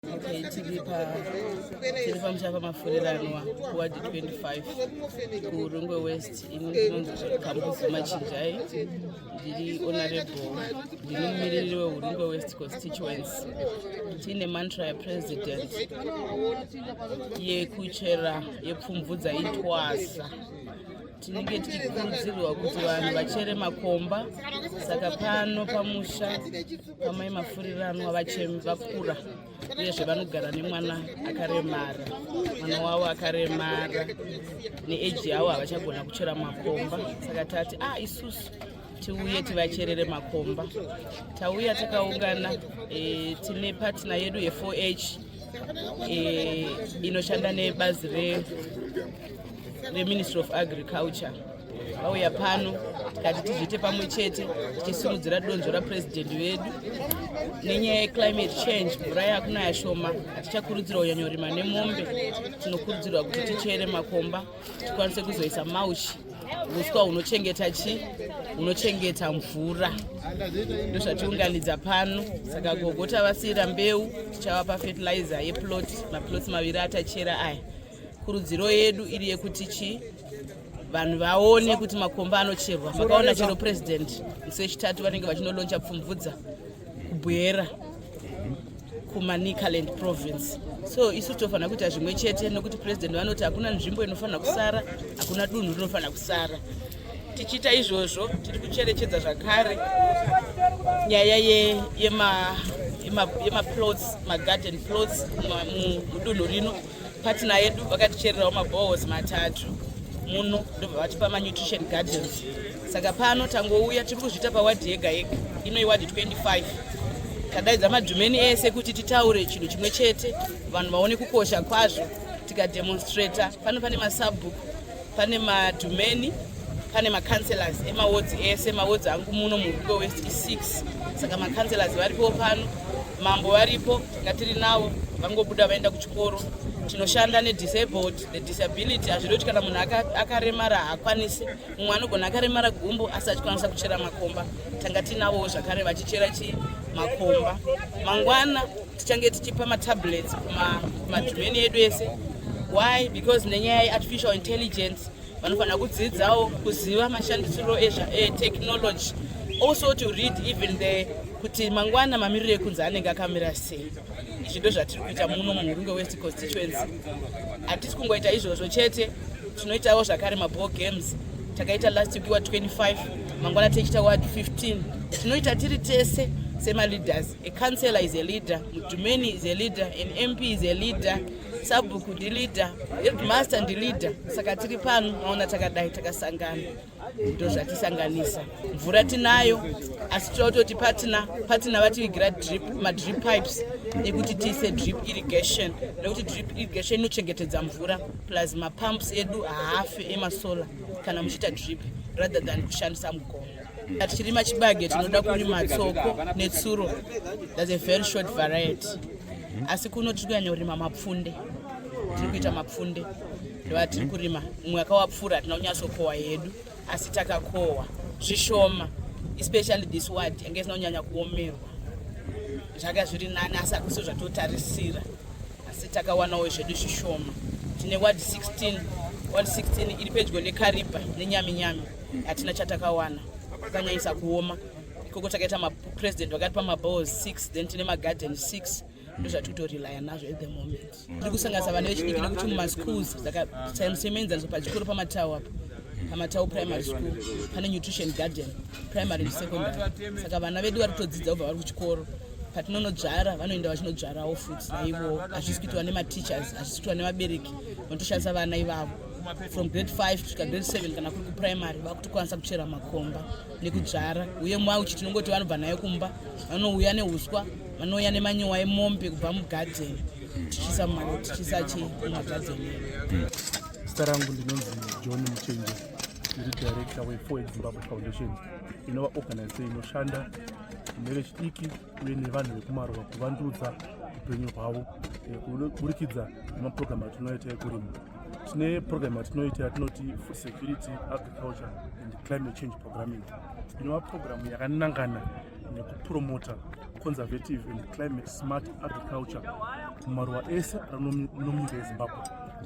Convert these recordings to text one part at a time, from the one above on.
Okay, tiri pamusha paMafuriranwa, ward 25, kuHurungwe West. Ini ndinonzi Kambuzi Machinjai, ndiri honorable, ndini mumiriri weHurungwe West constituency. Tiine mantra yapresident yekuchera yePfumvudza Intwasa. Tinenge tichikurudzirwa kuti vanhu vachere makomba. Saka pano pamusha pamai Mafuriranwa, vachemi vakura, uyezve vanogara nemwana akaremara. Mwana wavo akaremara, neage yavo havachagona kuchera makomba. Saka tati a ah, isusu tiuye tivacherere makomba. Tauya takaungana, tine partner yedu ye4H inoshanda nebazi reMinistry of Agriculture. Vauya pano, tikati tizviite pamwe chete, tichisimudzira donzvo rapurezidendi vedu. Nenyaya yeclimate change, mvura yakunaya shoma, hatichakurudzirwa kunyanyorima nemombe. Tinokurudzirwa kuti tichere makomba, tikwanise kuzoisa mulch, uswa hunochengeta chi hunochengeta mvura. Ndozvatiunganidza pano. Saka gogo tavasiyira mbeu, tichavapa fertilizer yeplot, maplots maviri atachera aya. Kurudziro yedu iri yekuti chi vanhu vaone kuti makomba anocherwa. Makaona chero president musi wechitatu vanenge vachinoloncha Pfumvudza kuBuhera, kuManicaland province. So isu tofanira kuita zvimwe chete, nekuti president vanoti hakuna nzvimbo inofanira kusara, hakuna dunhu rinofanira kusara. Tichiita izvozvo, tiri kucherechedza zvakare nyaya yemaplots, magarden plots mudunhu rino. Partner yedu vakatichererawo maboreholes matatu muno, ndobva vatipa manutrition gardens. Saka pano tangouya, tiri kuzviita pawadhi yega yega. Ino iwadhi 25. Tadaidza madhumeni ese kuti titaure chinhu chimwe chete, vanhu vaone kukosha kwazvo, tikademonstrata pano. Pane masabhuku, pane madhumeni, pane macouncillors emawards ese. Mawards angu muno muHurungwe West i6, saka macouncillors varipo pano, mambo varipo, ngatiri navo, vangobuda vaenda kuchikoro. Tinoshanda nedisabled, the disability. Hazvidi kuti kana munhu akaremara haakwanisi. Mumwe anogona akaremara gumbo asi achikwanisa kuchera makomba. Tanga tinavowo zvakare vachichera chi makomba. Mangwana tichange tichipa matablets kumadhumeni edu ese. Why? Because nenyaya yeartificial intelligence, vanofanira kudzidzawo kuziva mashandisiro etechnology, also to read even the kuti mangwana mamiriro ekunze anenge akamira sei. Izvi ndo zvatiri kuita muno muHurungwe West constituency. Hatisi kungoita izvozvo chete, tinoitawo zvakare maball games. Takaita last week ward 25, mangwana tichiita ward 15. Tinoita tiri tese semaleaders. A councillor is a leader, mudhumeni is a leader, an MP is a leader, sabhuku ndileader, headmaster ndileader. Saka tiri pano, maona takadai takasangana, ndo zvatisanganisa. Mvura tinayo, asi toda kutoti partner vativigira drip, madrip pipes ekuti tiise drip irrigation, nekuti drip irrigation inochengetedza mvura, plus mapumps edu haafi emasolar kana muchiita drip, rather than kushandisa mugomo. Tichirima chibage, tinoda kurima tsoko netsuro. That's a very short variety. Asi kuno tiri kunyanya kurima mapfunde. Tiri kuita mapfunde, ndova tiri kurima. Mwaka wapfuura hatina kunyatsokohwa hedu, asi takakohwa zvishoma, especially this ward yange isina kunyanya kuomerwa. Zvanga zviri nani, asi hakusi zvatotarisira, asi takawanawo zvedu zvishoma. Tine ward 16. Ward 16 iri pedyo neKariba neNyaminyami. Hatina chatakawana, kwakanyanyisa kuoma ikoko. Takaita mapresident vakatipa maboreholes 6, then tine magarden 6. Ndozvatiri kutorelya nazvo at the moment. Tiri kusanganisa vana vechidiki, nekuti mumaschools, semuenzaniso pachikoro paMatau apa, paMatau Primary School, pane nutrition garden, primary nesecondary. Saka vana vedu vari kutodzidza kubva vari kuchikoro. Patinonodzvara, vanoenda vachinodzvarawo futi naivowo. Hazvisi kuitwa nemateachers, hazvisi kuitwa nevabereki. Vanotoshandisa vana ivavo from grade 5 kusvika grade 7 kana kuri kuprimary, vakutokwanisa kuchera makomba nekudzvara. Uye mulch tinongoti vanobva nayo kumba, vanouya neuswa, vanouya nemanyowa emombe kubva mugadheni, tichiisa chi mumagadheni edu. Zita rangu ndinonzi John Muchenje, ndiri director we4H Zimbabwe Foundation, inova organization inoshanda nevechidiki uye nevanhu vekumaruwa kuvandudza upenyu hwavo kuburikidza nemapurogiramu atinoita ekurima. Tine purogiramu yatinoita yatinoti Food Security, Agriculture and Climate Change Programming, inova purogiramu yakanangana nekupromota conservative and climate smart agriculture. Mumaruwa ese ari muno munyika yeZimbabwe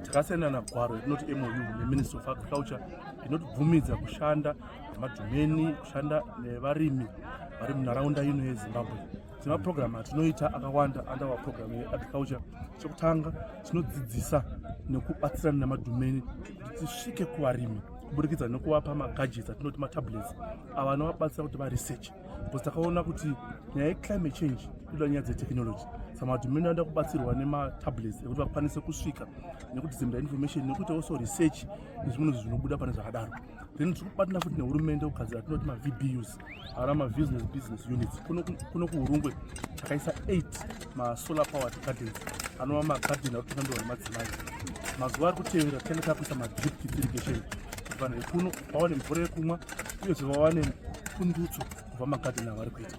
takasainana gwaro rinoti MOU neMinistry of Agriculture inotibvumidza kushanda nemadhumeni, kushanda nevarimi vari munharaunda ino yeZimbabwe. Tine mapurogiramu atinoita akawanda under our program yeagriculture. Chekutanga, tinodzidzisa nekubatsirana nemadhumeni kuti tisvike kuvarimi kuburikidza nekuvapa magadgets atinoti matablets, ava anovabatsira kuti varesearch, because takaona kuti nyaya yeclimate change inoda nyaya dzetechnology. Saka madhumeni anoda kubatsirwa nematablets ekuti vakwanise kusvika nekudisemina information, nekuita also research nezvimwe zvinhu zvinobuda pane zvakadaro. Then tiri kubatana futi nehurumende kugadzira tinoti maVBUs, ara mabusiness business units. Kuno kuHurungwe takaisa 8 masolar powered gardens, anova magarden ari kutoshandirwa nemadzimai. Mazuva ari kutevera tichange takuisa madrip irrigation kuti vanhu vekuno vawane mvura yekumwa, uyezve vawane pundutso kubva magadheni avari kuita.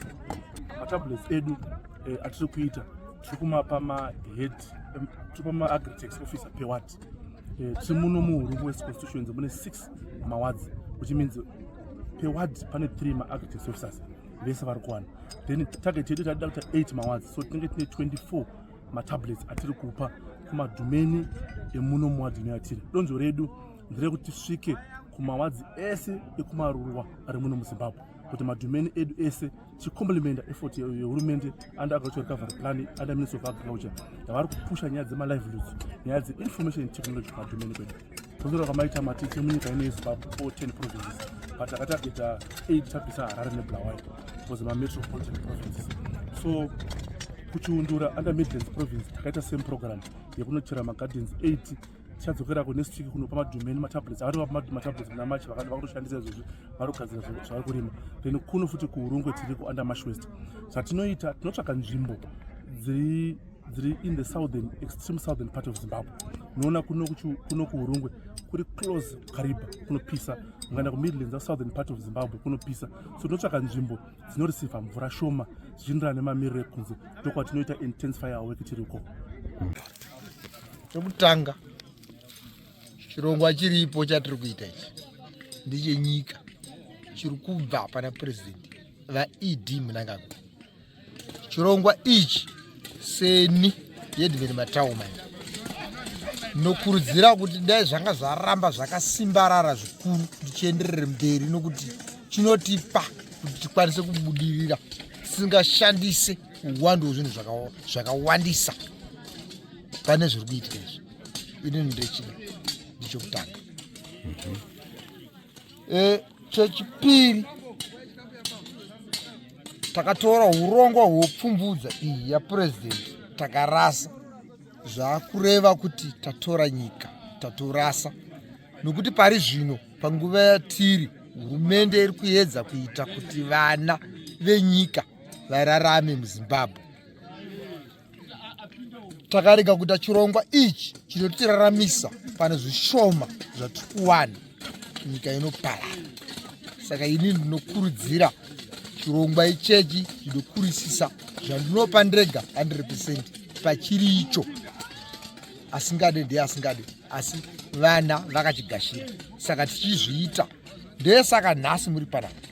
Matablets edu atiri kuita, tiri kumapa mahead, tiri kupa maagritex officer per ward. Tiri muno muHurungwe West constituency mune 6 mawards, which means per ward pane 3 maagritex officers vese vari kuwana. Then target yedu tadida kuita 8 mawards, so tinenge tine 24 matablets atiri kupa kumadhumeni emuno muwadhi ino yatiri. Donzvo redu nderekuti tisvike kumawadzi ese ekumaruwa ari muno muZimbabwe, kuti madhumeni edu ese tichicomplementa effort yehurumende under Agriculture Recovery Plan, under Ministry of Agriculture, yavari kupusha nyaya dzemalivelihoods, nyaya dzeinformation technology kumadhumeni kwedu. Tozora kwamaita matete munyika ino yeZimbabwe, all 10 provinces, but takatargeta 8, tabvisa Harare neBulawayo because mametropolitan provinces. So kuChiundura under Midlands Province takaita same program yekunochera magardens 8. Tichadzokerako next week kunopa madhumeni matablets. Akatovapa matablets muna March, vakutoshandisa izvozvi, vari kugadzira zvavari kurima. Then kuno futi kuHurungwe tiri kuunder Mash West. Zvatinoita, tinotsvaga nzvimbo dziri in the southern, extreme southern part of Zimbabwe. Unoona kuno kuHurungwe kuri close Kariba, kunopisa. Mukaenda kuMidlands, southern part of Zimbabwe, kunopisa. So tinotsvaga nzvimbo dzinoreceiva mvura shoma zvichienderana nemamiriro ekunze. Ndokwatinoita intensify our work tiri ikoko. Chokutanga, chirongwa chiripo chatiri kuita ichi ndechenyika, chiri kubva pana Purezidendi vaED Mnangagwa. Chirongwa ichi, seni Headman Mataumani, nokurudzira kuti dai zvanga zvaramba zvakasimbarara zvikuru kuti chienderere mberi, nokuti chinotipa kuti tikwanise kubudirira tisingashandise uwandu hwezvinhu zvakawandisa pane zviri kuitika izvi. Inini ndechida ndichokutanga. Chechipiri, takatora urongwa hwopfumvudza iyi yapurezidendi takarasa. Zvaakureva kuti tatora nyika tatorasa, nokuti pari zvino, panguva yatiri, hurumende iri kuedza kuita kuti vana venyika vararame muZimbabwe. Takarega kuita chirongwa ichi chinotiraramisa pane zvishoma zvatiri kuwana, nyika inoparara. Saka ini ndinokurudzira chirongwa ichechi chinokurisisa. Zvandinopa ndega 100 pachiri icho, asingade ndiye asingade, asi vana vakachigashira. Saka tichizviita, ndesaka nhasi muri panapa.